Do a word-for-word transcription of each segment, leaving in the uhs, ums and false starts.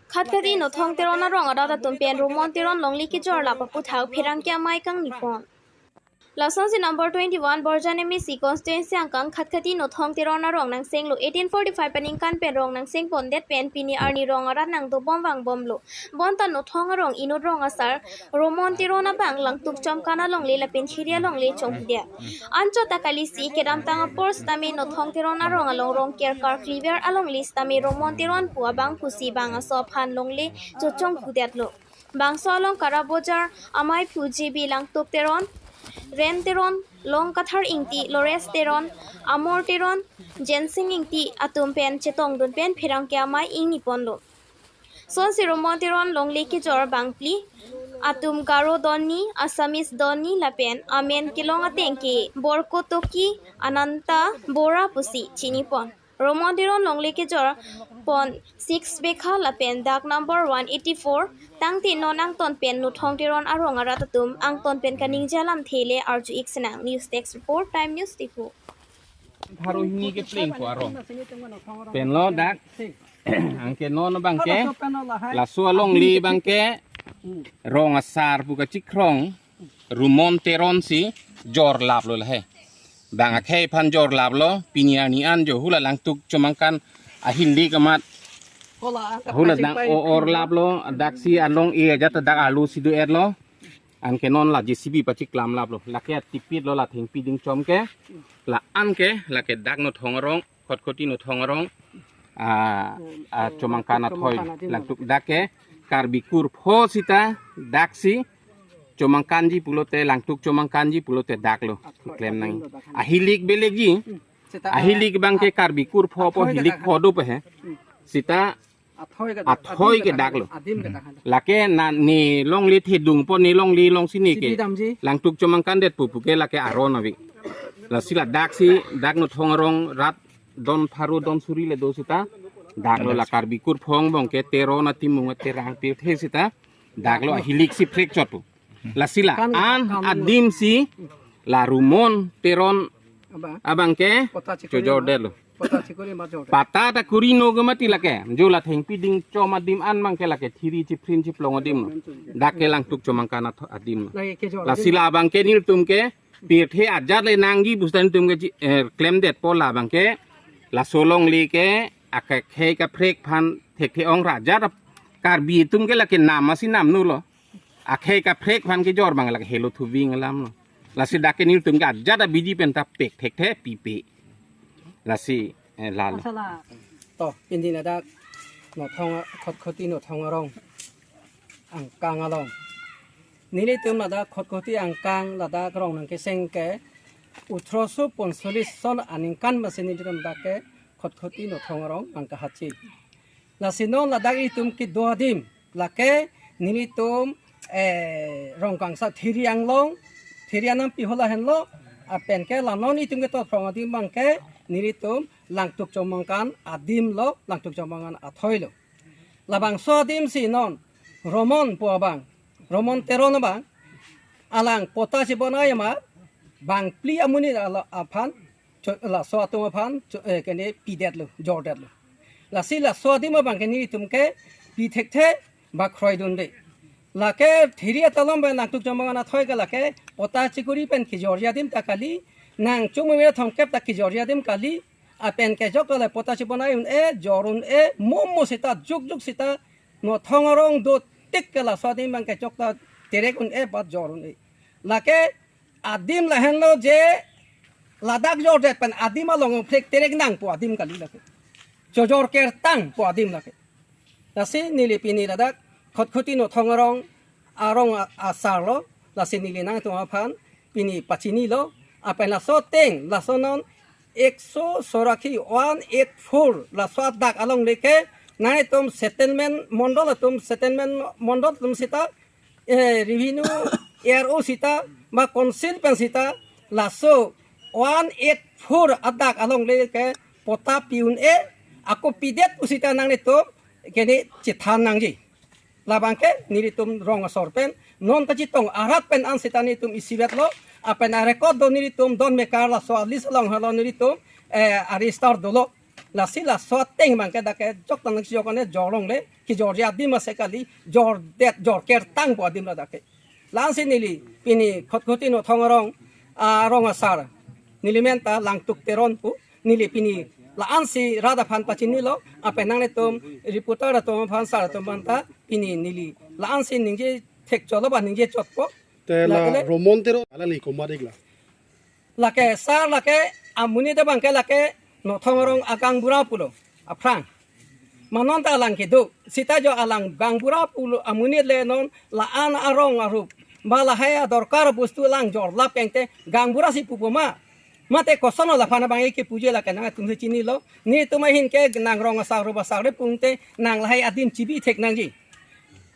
Khatkhati Nothong Teron arong arat atum pen Romon Teron longle kejor lap aputhak pherangke amei kangni pon. Lasonsi number twenty-one Borjan M A C constituency angkang Khatkhati Nothong Teron arong nangsenglo. Eighteen forty-five aningkan pen rong nangseng pondet pen pini arni rong arat nangdobom vangbomlo. Bonta Nothong arong inut rong asar Romon Teron abang Langtuk Chomkan alongle lapen Thiri alongle chonghudet. Anchot ta kalisi kedamtang apor sitame Nothong Teron arong along Rongker karkliver alongle sitame Romon Teron pu abang pusi bang aso aphan longle chochonghudetlo. Bangso along Kara Bojar amei phu J B Langtuk Teron, Ren Teron, Long Kathar Ingti, Lores Teron, Amor Teron, Jensing Ingti atum pen chetongdun pen pherangke amei ingni ponlo. Sonsi Romon Teron longle kejor bangphli atum Garo donni, Assamese donni lapen amen kelong ateng ke Borkotoki Ananta Bora pusi chini pon. Romon Teron longle kejor pon six bekha lapen dak number one eighty-four tangte non angton pen Nothong Teron arong arat atum angton pen kaningje alamthe le arju-ik sinang. News Desk Report, Time News Diphu. Pharo hini ke pleng ko arong. Penlo dak. Anke non abangke laso alongle abangke rong asar pu kachikrong Romon Teron si jor laplo lahai. Bang akhei aphan jor laplo, pini arni an jo hula Langtuk Chomangkan ahilik amat hula dang o-or laplo, daksi along e ajat dak alu si do-etlo. Anke non la J C B pachiklam laplo. Lake atipitlo la thengpi dingchom ke. La anke lake dak Nothong arong, Khatkhati Nothong arong, ah, ah, Chomangkan athoi, Langtuk dak ke Karbi kurpho sita daksi Chomangkanji pulote, Langtuk Chomangkanji pulote daklo klem nang. Ahilik belekji. Ahilik abangke Karbi kurpho po hilik pho do pe he. Sita athoi ke daklo. Lake na ne longle thedung po ne longle alongsi ne ke Langtuk Chomangkan det pupu ke lake aron ave. Lasi la daksi dak Nothong arong rat don pharo don suri le do sita daklo la Karbi kurpho angbong ke Teron atimung Terang Pirthe sita daklo ahilik si phrek chot pu. Lasi la an adim si la Romon Teron abangke chojordetlo. Patta ta kuri no ke mati lake. Jo la thengpi dingchom adim an abangke lake Thiri chiprin chiplong adim lo. Dak ke Langtuk Chomangkan ath-, adim lo. Lasi la abangke nelitum ke pirthe ajat le nangji busta nelitum ke ji-, eh, klemdetpo la abangke. Laso alongle ke akhei kaprek aphan thekthe-ong ra ajat ap-, Karbi atum ke lake nam asi namno lo. Akhei kaprek aphan kejor abang lake helo thuving alam lo. Lasi dak ke nelitum ke ajat abidi penta pek thekthe pipe. Lasi, eh, lalo. Asala. To, pini ladak Nothong, Khatkhati Nothong arong angkang along. Nelitum ladak Khatkhati angkang ladak rong nangkeseng ke utroso ponsolis son aningkan masi nelitum dak ke Khatkhati Nothong arong nangkahachi. Lasi non ladak itum kedo adim lake nelitum, eh, Rongkangsa Thiri anglong, Thiri anampi hula henlo, apen ke la non itum kedo phrong adim abangke nelitum Langtuk Chomangkan adim lo, Langtuk Chomangkan athoi lo. Labangso adim si non Romon pu abang, Romon Teron abang, alang patta chibonai amat bangphli amonit ala-, aphan cho-, laso atum aphan cho-, eh, kene pidetlo, jordetlo. Lasi laso adim abangke nelitum ke pi thekthe ba kroidunde. Lake Thiri atalom pen Langtuk Chomangkan athoi ke lake patta chikuri pen kejorji adim ta kali, nangchung meme thomkep ta kejorji adim kali, apen kejok le patta chibonai un-e, jor un-e, momo sita, jukjuk sita, Nothong arong dotik ke laso adim abangke chok ta terek un-e ba jor un-e. Lake adim lahenlo je ladak jordet pen adim along phrek terek nangpo adim kali lake. Chojor kertangpo adim lake. Lasi neli pini ladak Khatkhati Nothong arong, arong a-, asar lo, lasi neli nangtum aphan pini pachinilo, apen laso ateng, laso non ekso sorakhi one eight four, laso adak alongle ke, nangtum settlement mondol atum, settlement mondol atum sita, eh, revenue A R O sita, ma council pen sita, laso one eight four adak alongle ke patta pi un-e, ako pidet pu sita nanglitum kene chethan nangji. Labangke nelitum rong asor pen non kachetong arat pen an sita nelitum isivetlo, apen a-record do nelitum don mekar laso a-list along halo nelitum, eh, a-register dolo. Lasi laso ateng abangke dak ke jok tanang si jok ane jorlongle, kejorji adim ase kali, jordet, jorker tangpo adim la dak ke. La-ansi neli pini Khatkhati Nothong arong, ah, rong asar, neli men ta Langtuk Teron pu, neli pini la-ansi rat aphan pachinilo, apen nanglitum reporter atum aphan sar atum aphan ta pini neli la-ansi ningje thekchotlo ba ningje chotpo. Te la la kele Romon Teron alangli komat-ik la? Lake sar lake amonit abangke lake Nothong arong agangbura pulo aphrang. Ma non ta alang kedo. Seta jo alang gangbura pulo amonit le non la-an arong arup ba lahai adorkar bostu alang jorlap kengte gangbura si pupo ma. Mate kosonlo laphan abangke puji lake nangtum si chinilo. Netum ahin ke nang rong asar rup asar re pungte nang lahai adim chibi thek nangji.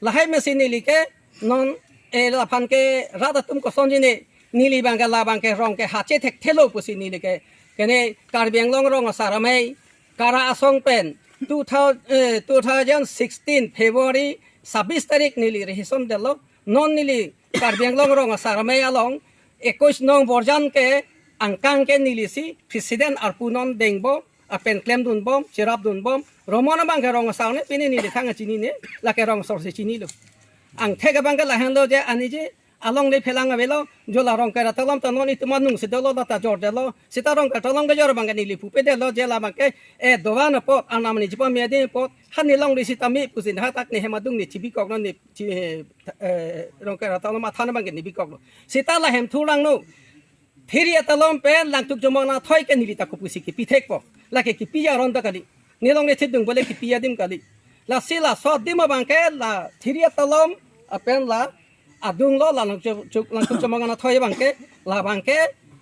Lahai mesi neli ke non, eh, laphan ke rat atum kosonji ne, neli abangke la abangke rong ke hache thekthelo pusi neli ke. Kene Karbi Anglong Rong Asar Amei kara asong pen two thousand, eh, two thousand sixteen February sabis tarik neli rehearsal detlo. Non neli Karbi Anglong Rong Asar Amei along ekkois nong borjan ke angkang ke neli si president arpu non dengbom, apen klemdunbom, cherapdunbom. Romon abangke rong asar ne, pini neli thang chinine, lake rong asar si chinilo. Angthek abangke lahenlo je aniji alongle phelang avelo, jo la Rongker atalom ta non itum anung si dolo, la ta jordetlo. Seta Rongker atalom kejor abangke neli pupe detlo, je la abangke, eh, dovan apot, anam ni jipa mi adim apot, hani longle seta mi pusi hadak ne hem adung ne chibikoklo ne chi, eh, eh, Rongker atalom athan abangke ne bikoklo. Seta la hem thurangno. Thiri atalom pen Langtuk Chomang Anathoi ke neli ta kopusi kipi thekpo. Lake kipi aron ta kali. Ne longle thidung bole kipi adim kali. Lasi laso adim abangke la thiri atalom apen la adunglo la Langtuk Cho-, Langtuk Chomang Anathoi abangke, la abangke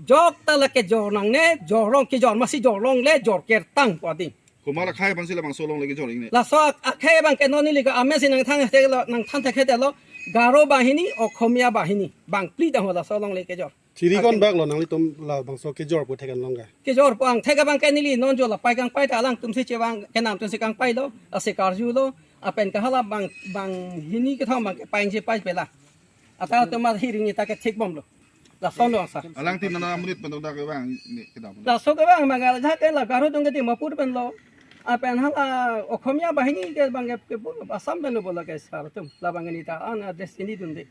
jok ta lake jor nangne, jorlong kejor masi jorlongle jorker tangpo adim. Komat akhei aphansi labangso alongle kejor-ik ne? Laso ak-, akhei abangke non neli ke amen si nangthan theklo, nangthan thekthelo, Garo banghini, Okhomia banghini, bangphli ta ho laso alongle kejor. Thiri konbak lo nanglitum labangso kejor pu thek-an long ke? Kejor pu angthek abangke neli non jo la pai kangpai ta alangtum si chevang, kenamtum si kangpailo, ase karjulo, apen ke hala bang, banghini kethom abangke pai si pai pela. Ata atum ahiring ta ke thekbomlo. Lason lo sar. Alangtum nana amonit pen dak kevang ne kedam. Laso kevang abangke la jake la Garo atum ke Dimapur penlo. Apen hala Okhomia banghini ke abangke ke Assam penlo bola ke sar atum. La abangke neli ta an destiny dunde.